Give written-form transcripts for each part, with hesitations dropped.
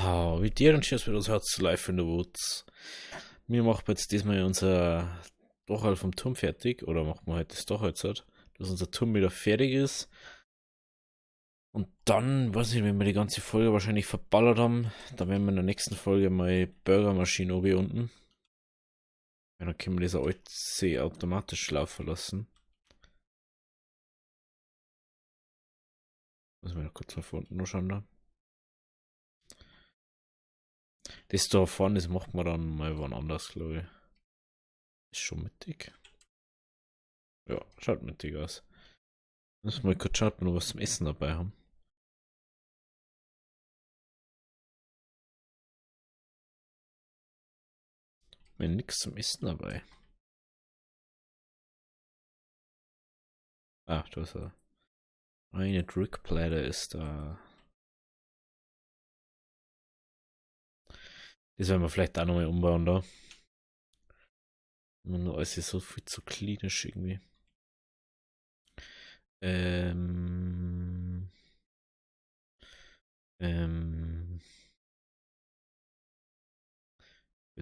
Wie dir und schön, dass uns zu Life in the Woods. Wir machen jetzt diesmal unser Dach vom Turm fertig, oder machen wir heute das Dach jetzt, halt, dass unser Turm wieder fertig ist. Und dann, weiß ich nicht, wenn wir die ganze Folge wahrscheinlich verballert haben, dann werden wir in der nächsten Folge mal Burgermaschine oben unten. Ja, dann können wir diese alte See automatisch laufen lassen. Muss man kurz mal von unten noch schauen da. Das da vorne, das macht man dann mal wann anders, glaube ich. Ist schon mittig. Ja, schaut mittig aus. Müssen wir mal kurz schauen, ob wir noch was zum Essen dabei haben. Wir haben nichts zum Essen dabei. Ah, da ist er. Eine Drückplatte ist da. Das werden wir vielleicht auch nochmal umbauen da. Nur alles ist so viel zu klinisch irgendwie. Für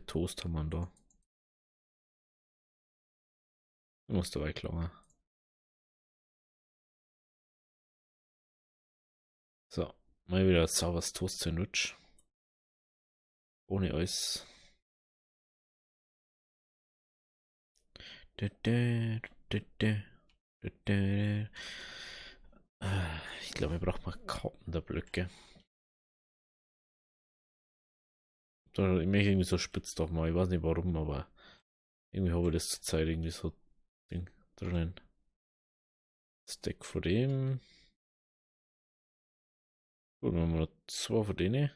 Toast haben wir da. Da muss dabei klar. So, mal wieder ein sauberes Toast-Sandwich. Ohne Eis. Ich glaube, wir brauchen mal Karten der Blöcke. Ich möchte irgendwie so spitz doch mal. Ich weiß nicht warum, aber irgendwie habe ich das zurzeit irgendwie so Ding drinnen. Stack von dem. Gut, machen wir noch zwei von denen.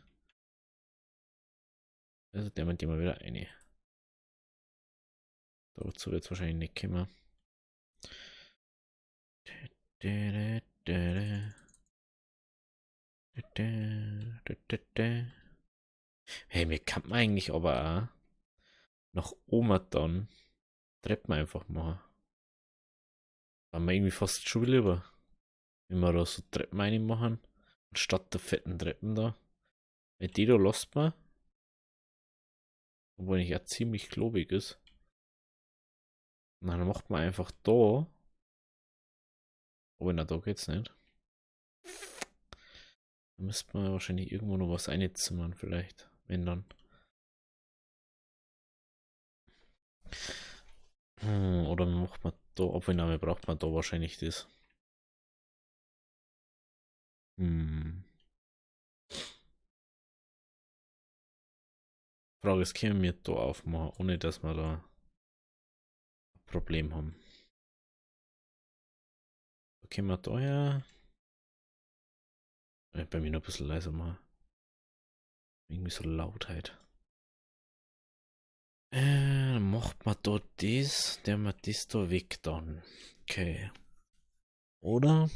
Also der mit dem mal wieder eine. Dazu wird es wahrscheinlich nicht kommen. Hey, mir kann man eigentlich aber auch nach oben dann Treppen einfach machen. War mir irgendwie fast schon lieber, wenn wir da so Treppen reinmachen, anstatt der fetten Treppen da. Weil die da lässt man, obwohl ich ja ziemlich klobig ist. Und dann macht man einfach da. Oh, na, da geht's nicht. Da müsste man wahrscheinlich irgendwo noch was einzimmern, vielleicht. Wenn dann. Oder macht man da, obwohl, nein, braucht man da wahrscheinlich das. Frage ist, können wir da aufmachen, ohne dass wir da ein Problem haben? Da können wir da her. Ich bei mir noch ein bisschen leiser machen. Irgendwie so Lautheit. Dann macht man da das, der macht das da weg dann. Okay. Oder?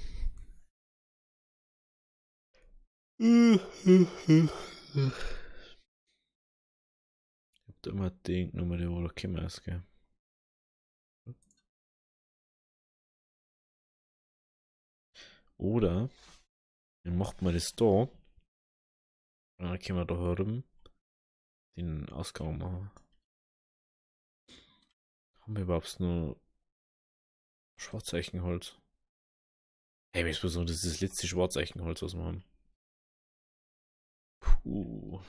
Ich hab da immer die Nummer, die wo da gekommen ist, gell? Oder dann macht man das da. Und dann können wir da herum den Ausgang machen. Haben wir überhaupt nur Schwarzeichenholz? Hey, mir ist bloß so, das ist das letzte Schwarzeichenholz, was wir haben. Puh.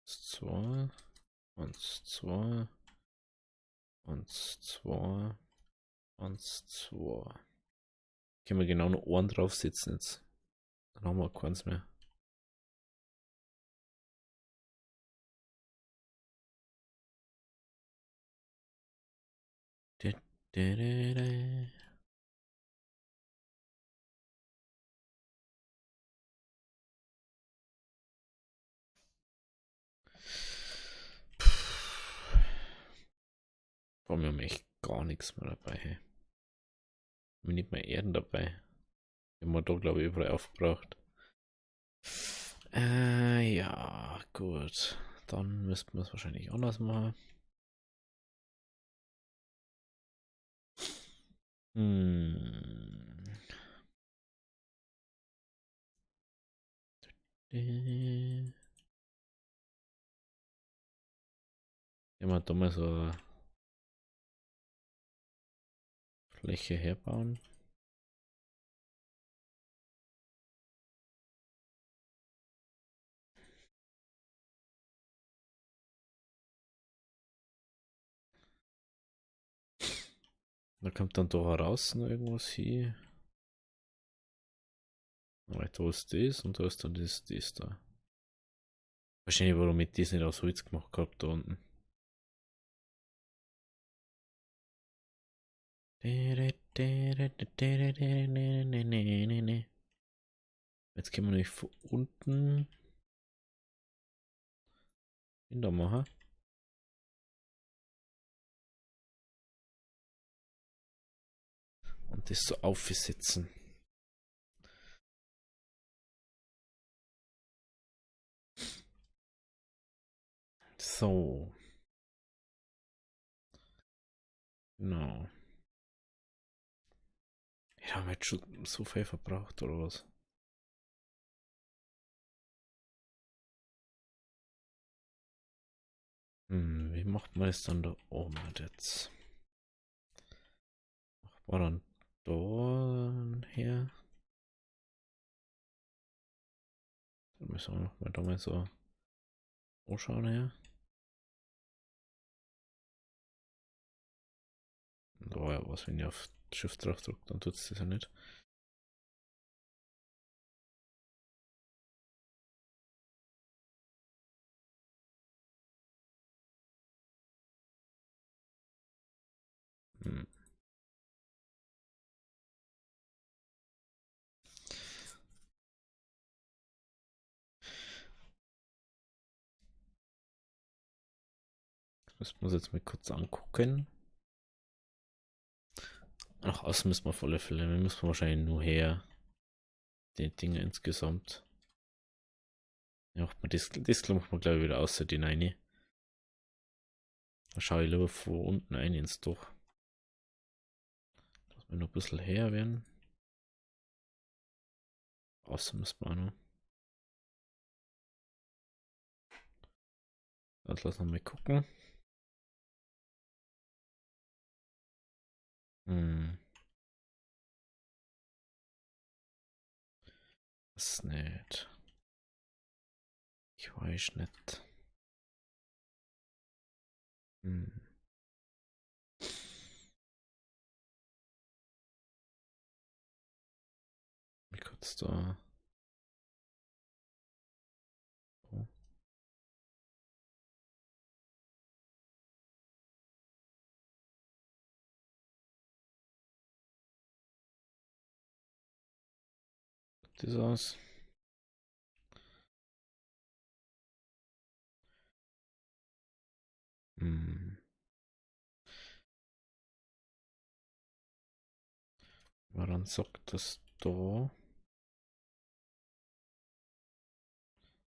1, 2. 1, 2. 1, 2. 1, 2. Können wir genau noch Ohren draufsetzen jetzt. Dann haben wir keins mehr. Boah, wir haben echt gar nichts mehr dabei. Hey. Wir haben nicht mehr Erden dabei. Die haben wir da, glaube ich, überall aufgebraucht. Ja, gut. Dann müssten wir es wahrscheinlich anders machen. Ja, mal da mal so eine Fläche herbauen. Da kommt dann da raus noch irgendwas hier. Da ist das und da ist dann das da. Wahrscheinlich, warum ich das nicht aus Holz gemacht hab da unten. Jetzt können wir nämlich von unten hin da machen. Und das so aufsetzen. So. Genau. Ja, haben wir jetzt schon so viel verbraucht, oder was? Hm, wie macht man das dann da oben jetzt? Macht man dann da her? Da müssen wir noch mal da mal so anschauen her. Da war ja was, wenn ich auf Shift drauf drücke, dann tut es das ja nicht. Hm. Das müssen wir uns jetzt mal kurz angucken. Nach außen müssen wir auf alle Fälle. Wir müssen wahrscheinlich nur her. Die Dinge insgesamt. Ja, macht man das, das macht man glaube ich wieder außer die rein. Da schaue ich lieber von unten ein ins Dach. Dass wir noch ein bisschen her werden. Außen müssen wir auch noch. Dann lass noch mal gucken. Hm. Das nicht. Ich weiß nicht. Hm. Wie kurz da. So. Das aus. Hm. Dann sagt das da.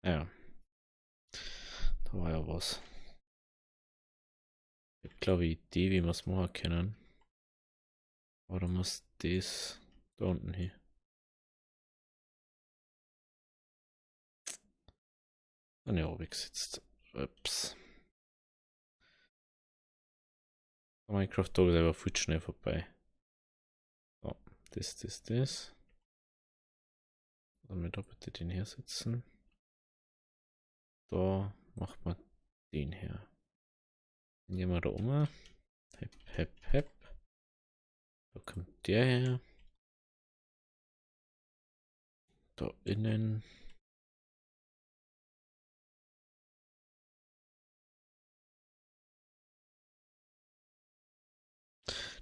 Ja. Da war ja was. Ich habe glaube ich Idee, wie wir es machen können. Aber da muss das da unten hin. Dann ja, oben gesetzt. Ups. Minecraft da ist aber viel zu schnell vorbei. So, das. Dann wir da bitte den hersetzen. Da macht man den her. Dann gehen wir da um. Hep, hep, hep. Da kommt der her. Da innen.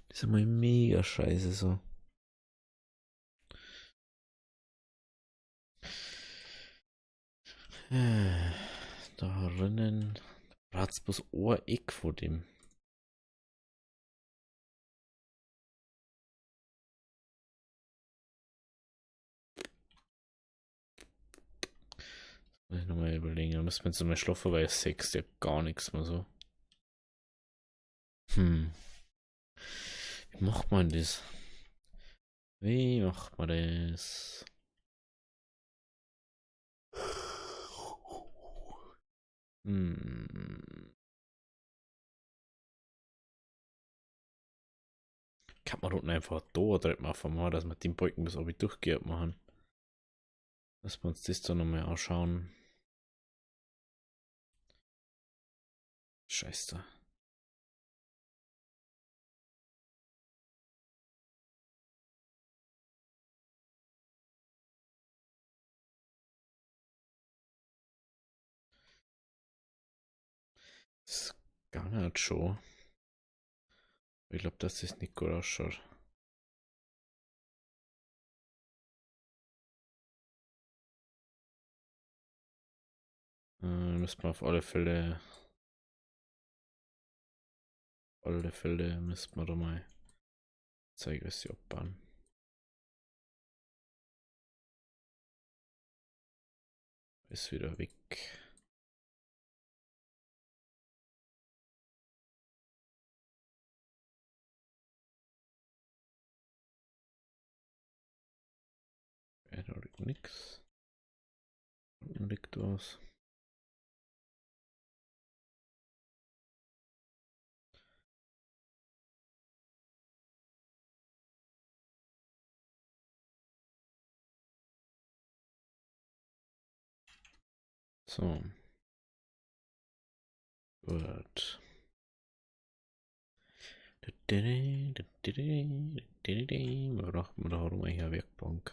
Das ist mal mega scheiße so. Da drinnen braucht's bloß ein Eck vor dem. Das muss ich nochmal überlegen. Da müssen wir jetzt nochmal schlafen, weil ich sechs ja gar nichts mehr so. Hm. Wie macht man das? Wie macht man das? Hm. Kann man unten einfach da direkt mal machen, dass wir den Balken bis oben durchgehend machen. Lass wir uns das da nochmal anschauen. Scheiße. Das ging schon. Ich glaube, dass das nicht gut ausschaut. Müssen wir auf alle Fälle. Alle Fälle müssen wir da mal zeigen, was sie abbauen. Ist wieder weg. Ja, da liegt nix. Unten liegt was. So. Gut. Wir brauchen da herum eigentlich eine Werkbank.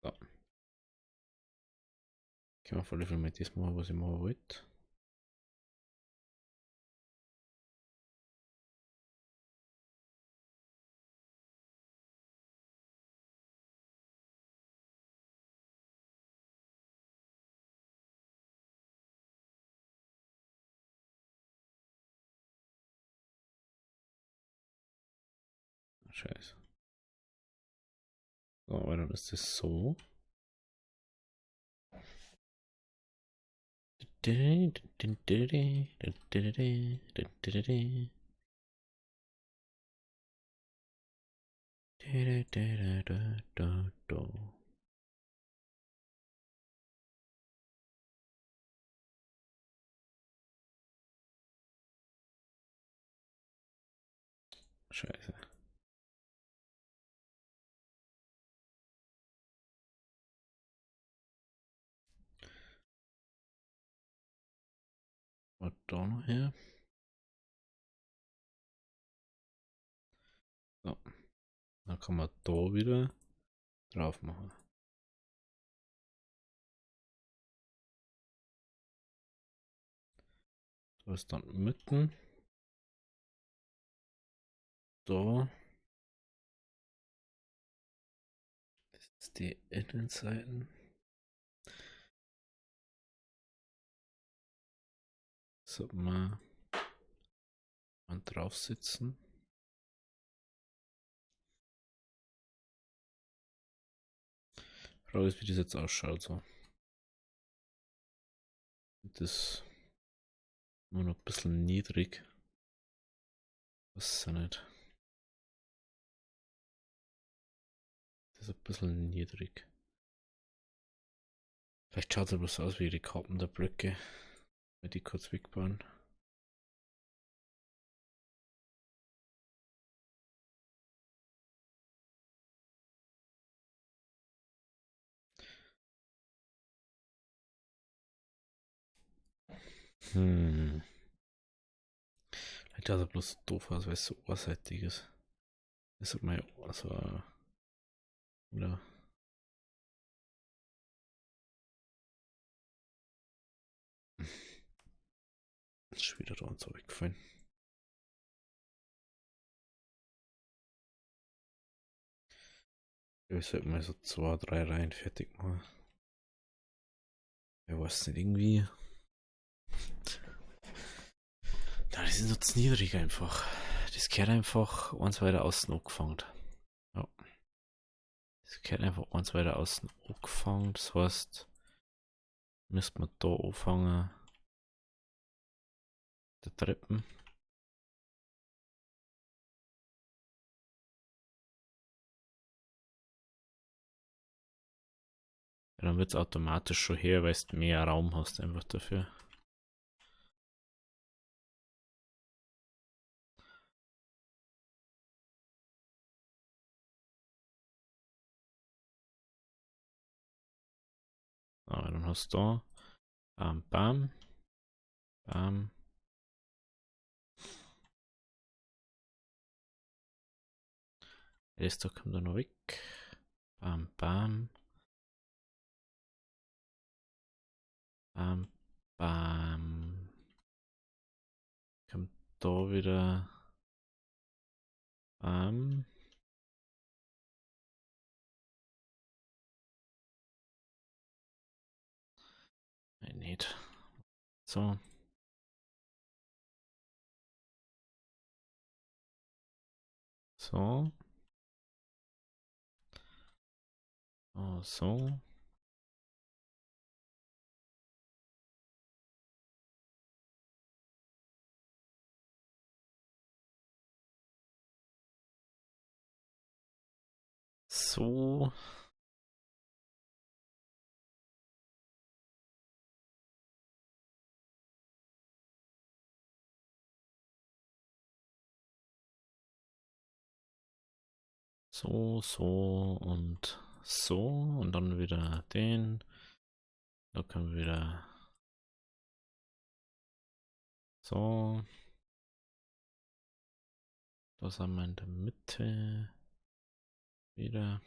So. Können wir auf alle Fälle mal das machen, was ich machen wollte. Scheiße. So, aber dann ist das so. Scheiße. Was da noch her? So. Dann kann man da wieder drauf machen. Da ist dann mitten. Da. Das ist die Innenseiten. Sollte man drauf sitzen. Frage ist, wie das jetzt ausschaut. So. Das nur noch ein bisschen niedrig. Was ist ja nicht. Das ist ein bisschen niedrig. Vielleicht schaut es bloß aus wie die Kappen der Blöcke. Wenn die kurz wegbauen. Vielleicht schaut es bloß doof aus, weil es so ohrseitig ist. Das hat man ja so, oder? Ist schon wieder da und so weggefallen. Wir sollten mal so 2, 3 Reihen fertig machen. Ich weiß nicht, irgendwie. Na, die sind so zu niedrig einfach. Das gehört einfach eins weiter außen angefangen. Ja. Das gehört einfach eins weiter außen angefangen. Das heißt, Müsste man da anfangen. Der Treppen. Ja, dann wird es automatisch schon her, weil du mehr Raum hast einfach dafür. So, dann hast du da. Bam, bam. Bam. Das da kommt da noch weg. Bam, bam. Bam, bam. Kommt da wieder. Bam. Nein, nicht. So. So. Oh, so. So. So, so und so. Und dann wieder den. Da können wir wieder. So. Das haben wir in der Mitte. Wieder.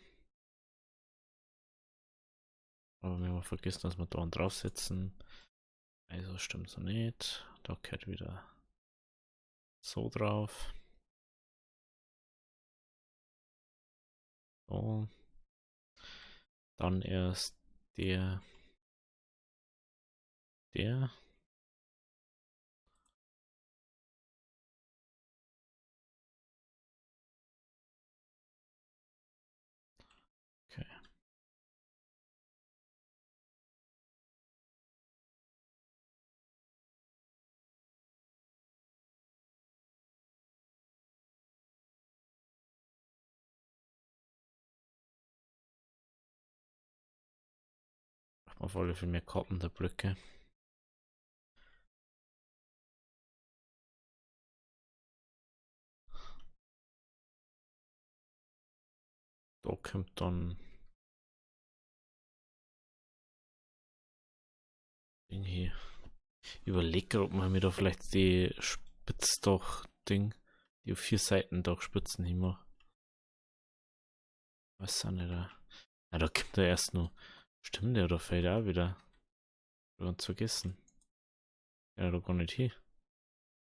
Aber wir haben vergessen, dass wir da einen draufsetzen. Also stimmt so nicht. Da gehört wieder so drauf. So. Dann erst der. Der. Okay. Auf alle Fälle mehr Karten der Blöcke. Da kommt dann Ding hier. Ich überlege gerade, ob man mir da vielleicht die Spitzdach-Ding, die auf 4 Seiten Dachspitzen hinmacht. Weiß auch nicht. Ja, da kommt er erst noch. Stimmt, der da fällt auch wieder. Ganz vergessen. Ja, da gar nicht hin.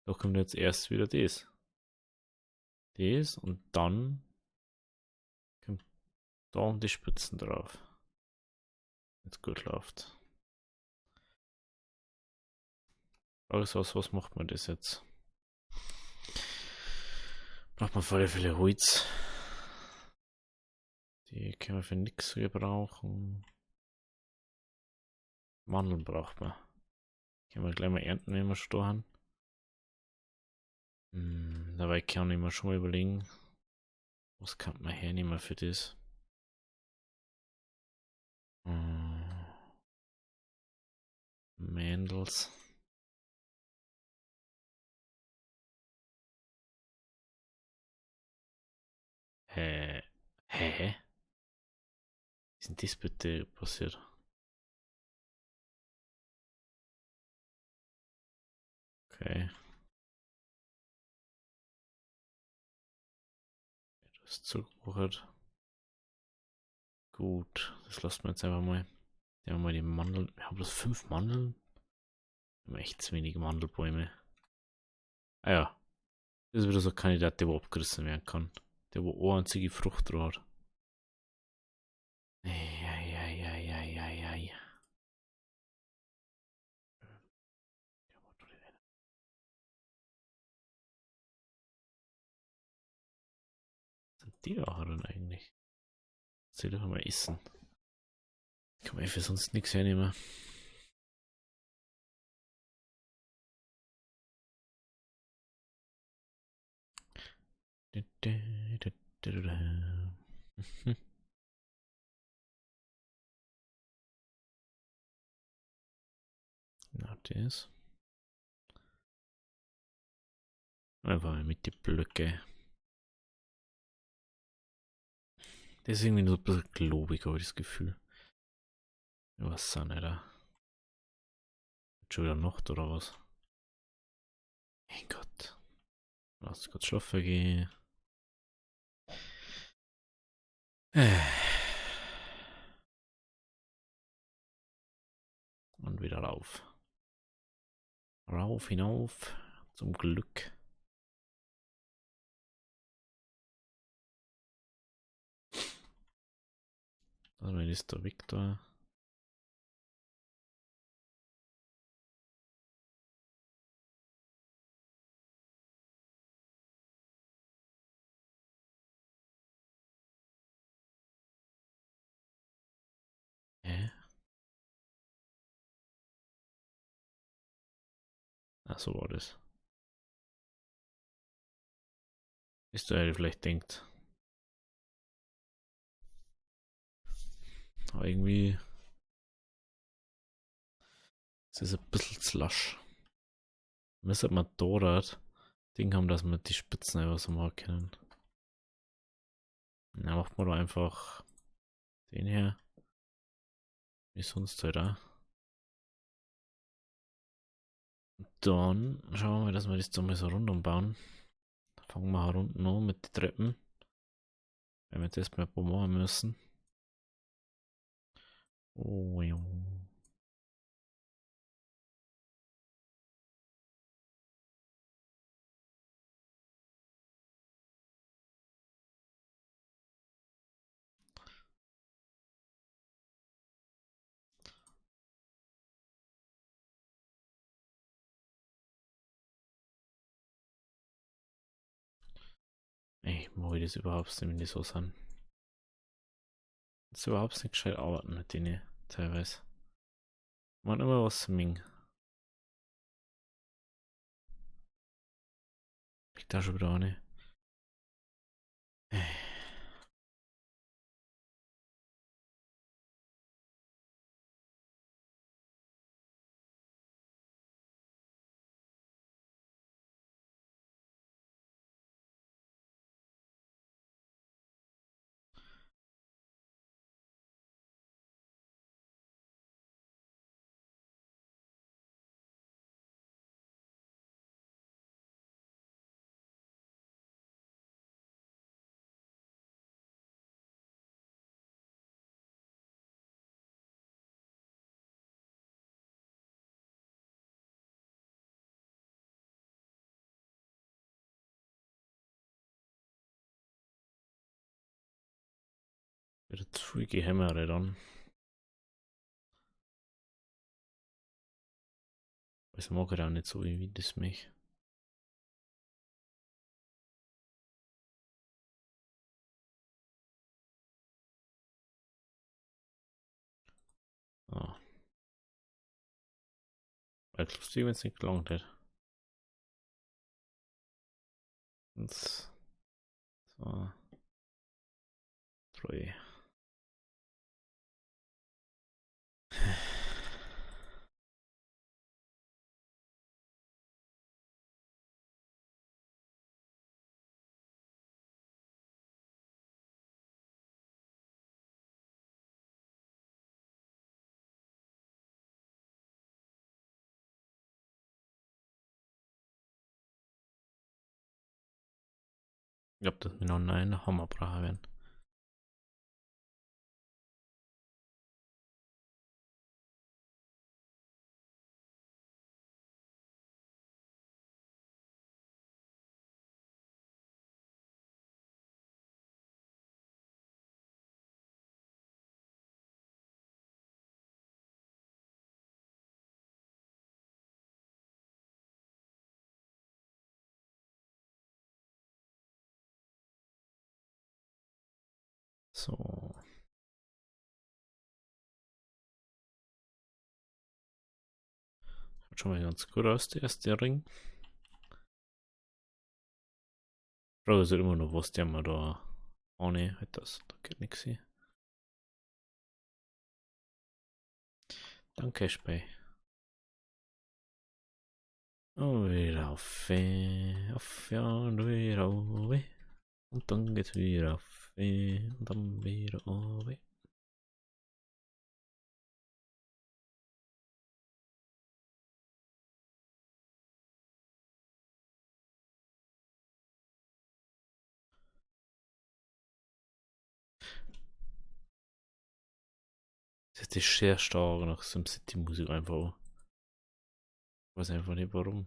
Da kommt jetzt erst wieder das. Das und dann kommt da um die Spitzen drauf. Wenn's gut läuft. Frage ist, was macht man das jetzt? Braucht man voll viele Holz. Die können wir für nix gebrauchen. Mandeln braucht man. Können wir gleich mal ernten, wenn wir schon da haben. Dabei kann ich mir schon mal überlegen, was kann man hernehmen für das? Mandels. Hä? Hä? Wie ist denn das bitte passiert? Okay. Das ist zugebucht. Gut, das lassen wir jetzt einfach mal. Nehmen wir mal die Mandeln. Wir haben bloß 5 Mandeln. Wir haben echt zu wenige Mandelbäume. Ah ja. Das ist wieder so ein Kandidat, der wo abgerissen werden kann. Der wo eine einzige Frucht drauf hat. Eieieiei. Was sind die da denn eigentlich? Soll ich doch mal essen. Kann man für sonst nichts hernehmen. Na, das. Einfach mit die Blöcke. Das ist irgendwie so ein bisschen globig, habe ich das Gefühl. Was ist denn da? Schon wieder Nacht oder was? Mein Gott. Lass kurz schlafen gehen. Und wieder rauf. Rauf, hinauf. Zum Glück. Also, ist der Victor. Hä? Ach, so war das. Ist da vielleicht denkt. Aber irgendwie es ist ein bisschen zu lasch. Müsste man dort Ding haben, dass wir die Spitzen einfach so machen können. Na, macht man da einfach den hier. Wie sonst halt auch. Dann schauen wir mal, dass wir das da mal so rundum bauen. Fangen wir unten an mit den Treppen. Weil wir das erstmal ein paar machen müssen. Oh ja. Ey, mag ich das überhaupt nicht, wenn die so sind. Das ist überhaupt nicht gescheit arbeiten mit denen, teilweise. Man immer was zu mengen. Liegt da schon wieder eine. Wieder zu viel Gehämmere dann. Das mag ich auch nicht so, wie das mich. Ah. Wäre lustig, wenn es nicht gelangt hätte. 1, 2, 3. Ich glaube, dass wir noch einen Hammer brauchen werden. So. Schaut schon mal ganz gut aus, der erste Ring. Frage ist halt immer noch, was der mal da. Oh ne, halt das. Da geht nichts hin. Danke, Spey. Und wieder auf, auf, ja, und wieder auf. Und dann geht's wieder auf, und dann wieder auf. Das ist sehr stark nach SimCity Musik einfach. Ich weiß einfach nicht warum.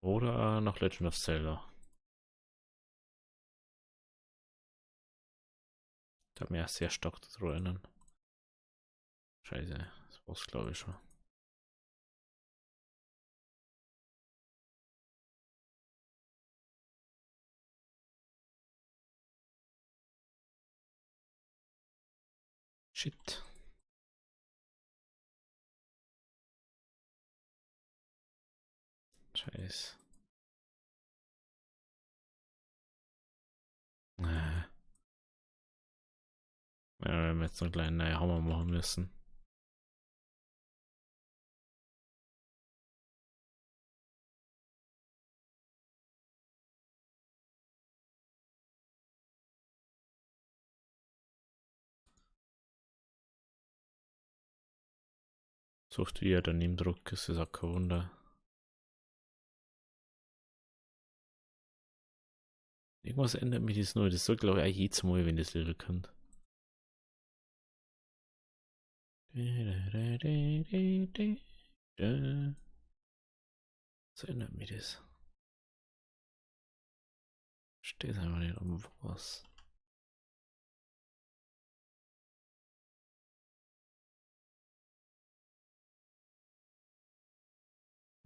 Oder nach Legend of Zelda. Da hat mich ja sehr stark daran erinnern. Scheiße, das war's glaube ich schon. Shit. Scheiße. Ja, wir haben jetzt noch einen kleinen neuen Hammer machen müssen. Sucht wie er daneben Druck ist, ist auch kein Wunder. Irgendwas ändert mich das nur. Das soll glaube ich auch jedes Mal, wenn das Level kommt. Was ändert mich das? Steht einfach nicht um was.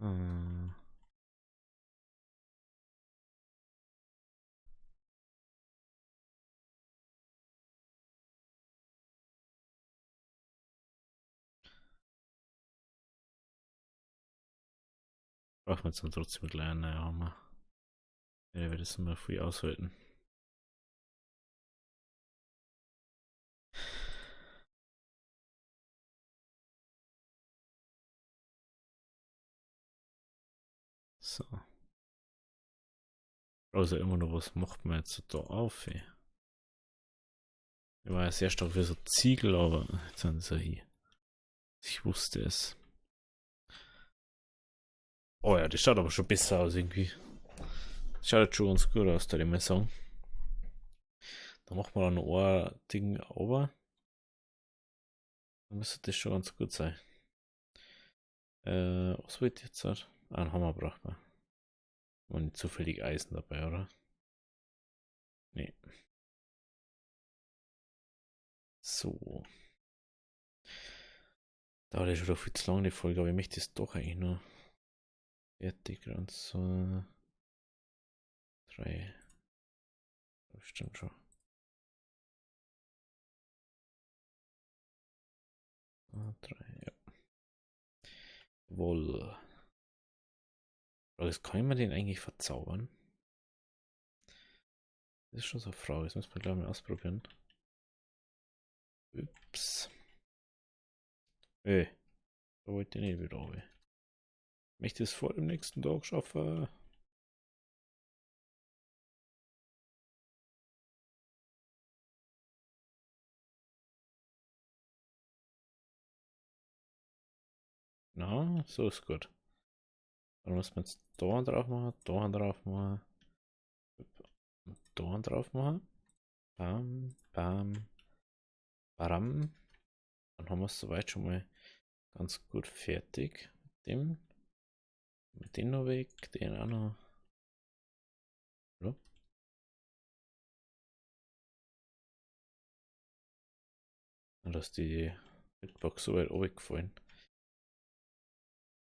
Hm. Braucht man jetzt dann trotzdem einen kleinen Hammer. Ja, der wird das immer früh aushalten. So. Also immer noch, was macht man jetzt da auf? Ey? Ich war ja sehr stark für so Ziegel, aber jetzt sind sie hier. Ich wusste es. Oh ja, das schaut aber schon besser aus irgendwie. Das schaut jetzt schon ganz gut aus, würde ich mal sagen. Da machen wir dann noch ein Ding runter. Dann müsste das schon ganz gut sein. Was wollte ich jetzt? Ah, einen Hammer braucht man. Und nicht zufällig Eisen dabei, oder? Nee. So. Dauert ja schon wieder viel zu lange die Folge, aber ich möchte es doch eigentlich nur fertig. 1, 2, 3. Das stimmt schon. 2, 3, ja. Jawohl. Aber kann man den eigentlich verzaubern? Das ist schon so eine Frage, das müssen wir glaube ich mal ausprobieren. Ups. Ey, da wollte ich nicht wieder runter. Ich möchte es vor dem nächsten Tag schaffen. Na, so ist gut. Dann muss man jetzt da drauf machen, da drauf machen, und da drauf machen. Bam, bam, bam. Dann haben wir es soweit schon mal ganz gut fertig. Mit dem. Mit dem noch weg, den auch noch. Hallo? Dass die Hitbox so weit runtergefallen.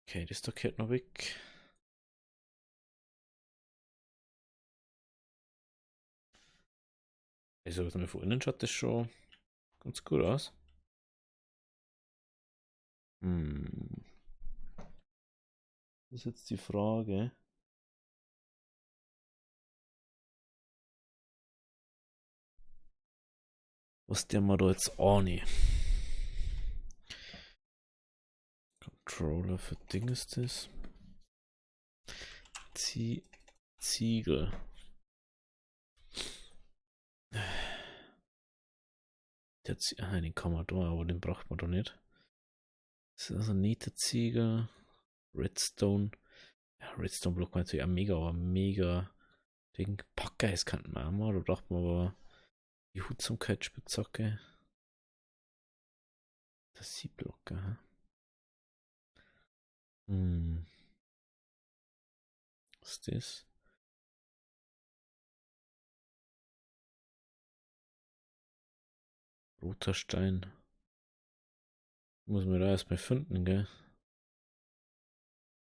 Okay, das da gehört noch weg. Also, was mir von innen schaut das schon ganz gut aus. Hm. Das ist jetzt die Frage. Was der mal da jetzt auch nicht. Controller für Ding ist das. Ziegel. Der den kann man da, aber den braucht man doch nicht. Das ist also Nita-Ziegel. Redstone. Ja, Redstone Block war natürlich auch mega, aber mega Ding. Packer, kann man auch mal, da braucht man aber die Hutsamkeitsspitzhacke. Das Sieblock, aha. Hm. Was ist das? Roter Stein. Muss man da erstmal finden, gell?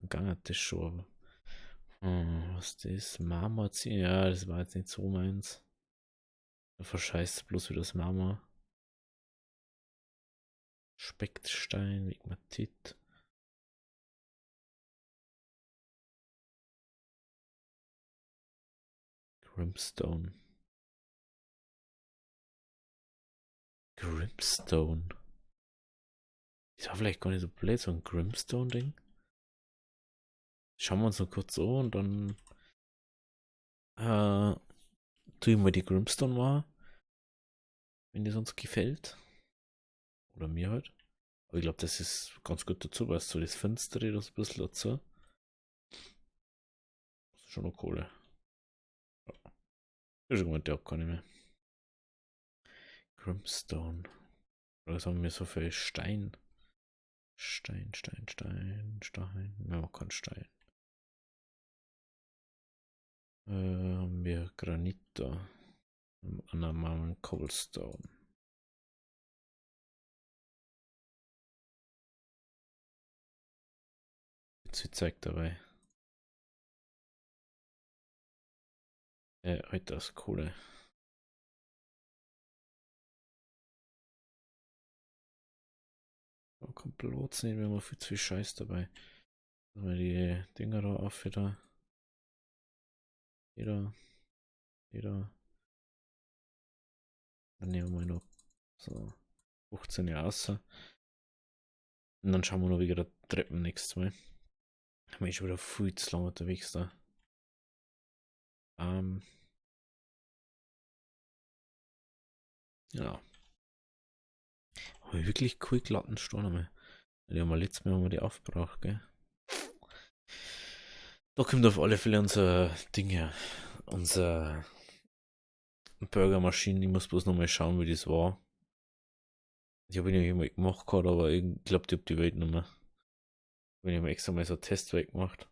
Gang hat das schon, aber. Was ist das? Marmor ziehen? Ja, das war jetzt nicht so meins. Da verscheißt bloß wieder das Marmor. Speckstein, Migmatit. Grimstone. Grimstone. Ist war vielleicht gar nicht so blöd, so ein Grimstone-Ding. Schauen wir uns noch kurz an und dann tue ich mal die Grimstone mal, wenn das uns gefällt. Oder mir halt. Aber ich glaub, das ist ganz gut dazu, weißt du, so das Finstere das ein bisschen dazu. Das ist schon noch Kohle. Ja. Ich schon gemeint, der hat gar nicht mehr. Grimstone. Oder was haben wir so für Stein? Stein, Stein, Stein, Stein. Ja, man kann Stein. Haben wir Granit da. Am Cobblestone. Jetzt zeigt dabei. Heute das Kohle. Da kommt Platz nicht, wir haben viel zu viel Scheiß dabei. Machen wir die Dinger da auf wieder. Jeder. Jeder. Dann nehmen wir noch so 15 Jahre raus. Und dann schauen wir noch wieder Treppen nächstes Mal. Da bin ich schon wieder viel zu lange unterwegs da. Ja. Habe ich wirklich cool glatten Stein einmal. Die haben wir letztes Mal haben wir die aufgebraucht, gell? Da kommt auf alle Fälle unser Ding her. Unser Burgermaschine. Ich muss bloß noch mal schauen, wie das war. Ich habe ihn nämlich mal gemacht gehabt, aber ich glaub, ich hab die Welt nicht mehr. Ich hab extra mal so ein Testwerk gemacht.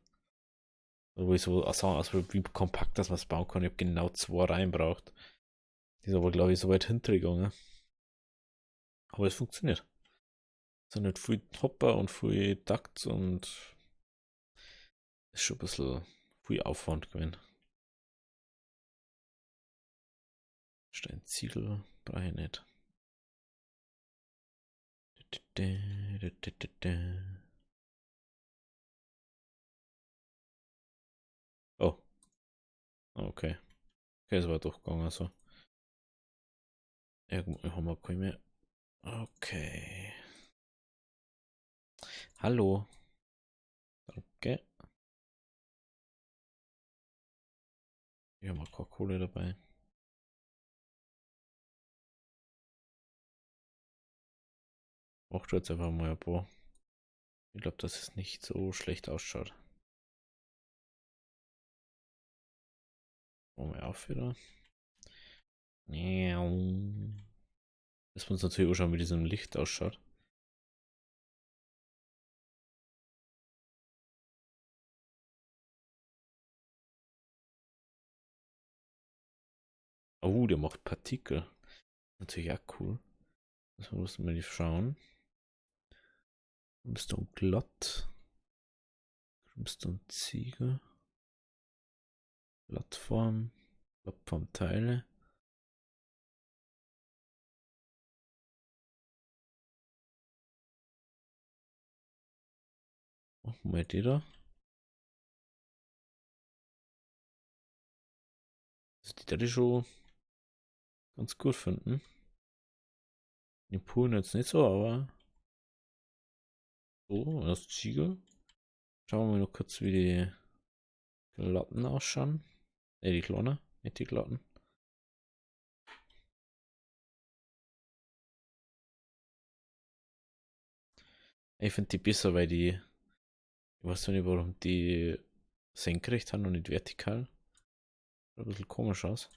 Wo ich so sagen, also wie kompakt dass man es bauen kann. Ich hab genau 2 Reihen braucht. Die ist aber, glaub ich, so weit hintergegangen. Aber es funktioniert. Es sind nicht viel Hopper und viel Ducts und ist schon ein bisschen viel Aufwand gewesen. Steinziegel brauche ich nicht. Oh. Okay. Okay, es war doch gegangen so. Irgendwo haben wir keine mehr. Okay. Hallo. Danke. Hier haben wir keine Kohle dabei. Mach du jetzt einfach mal ein paar. Ich glaub, dass es nicht so schlecht ausschaut. Machen wir auf wieder. Das muss natürlich auch schauen, wie diesem Licht ausschaut. Oh, der macht Partikel. Natürlich auch cool. Das müssen wir nicht schauen. Crimstone glatt. Crimstone Ziegel. Plattform. Plattformteile. Machen wir die da. Also die werde ich schon ganz gut finden. Die Pulen jetzt nicht so, aber so, das Ziegel. Schauen wir mal noch kurz, wie die Glatten ausschauen. Die Klone, nicht die Glatten. Ich finde die besser, weil die, ich weiß nicht, warum die senkrecht haben und nicht vertikal. Schaut ein bisschen komisch aus.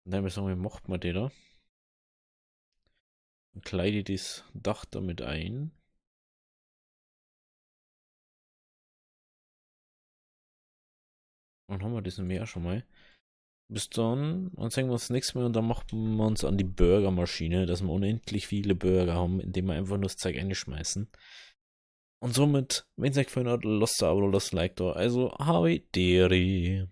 Und dann sagen wir, macht man die da? Dann kleide ich das Dach damit ein. Dann haben wir das nämlich auch schon mal. Bis dann, und sehen wir uns das nächste Mal und dann machen wir uns an die Burgermaschine, dass wir unendlich viele Burger haben, indem wir einfach nur das Zeug einschmeißen. Und somit, wenn es euch gefallen hat, lasst ein Abo, lasst ein Like da. Also, habidere.